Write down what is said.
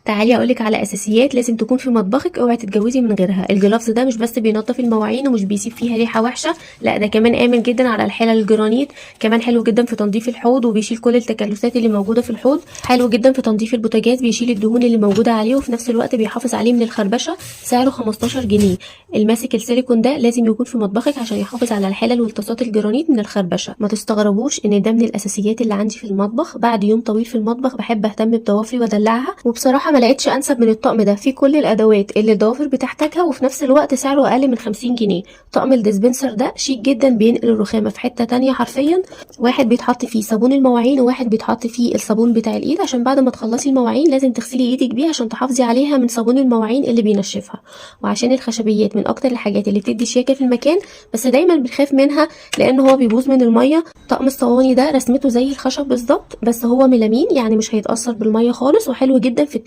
تعالي اقولك على اساسيات لازم تكون في مطبخك، اوعي تتجوزي من غيرها. ال gloves ده مش بس بينظف المواعين ومش بيسيب فيها ريحه وحشة، لا ده كمان امن جدا على الحلل الجرانيت، كمان حلو جدا في تنظيف الحوض وبيشيل كل التكلسات اللي موجودة في الحوض، حلو جدا في تنظيف البوتاجاز، بيشيل الدهون اللي موجودة عليه وفي نفس الوقت بيحافظ عليه من الخربشه. سعره 15 جنيه. الماسك السيليكون ده لازم يكون في مطبخك عشان يحافظ على الحلل والطاسات الجرانيت من الخربشه. ما تستغربوش ان ده من الاساسيات اللي عندي في المطبخ. بعد يوم طويل في المطبخ بحب اهتم بضوافري وادلعها، وبصراحة ما لقيتش انسب من الطقم ده، فيه كل الادوات اللي الضوافر بتحتاجها وفي نفس الوقت سعره اقل من 50 جنيه. طقم ال dispenser ده شيك جدا، بينقل الرخامه في حتة تانية حرفيا. واحد بيتحط فيه صابون المواعين وواحد بيتحط فيه الصابون بتاع الايد، عشان بعد ما تخلصي المواعين لازم تغسلي ايدك بيه عشان تحافظي عليها من صابون المواعين اللي بينشفها. وعشان الخشبيات من اكتر الحاجات اللي بتدي شياكه في المكان، بس دايما بنخاف منها لان هو بيبوظ من المية. طقم الصواني ده رسمته زي الخشب بالظبط، بس هو ميلامين يعني مش هيتاثر بالمية خالص، وحلو جدا في التقديم.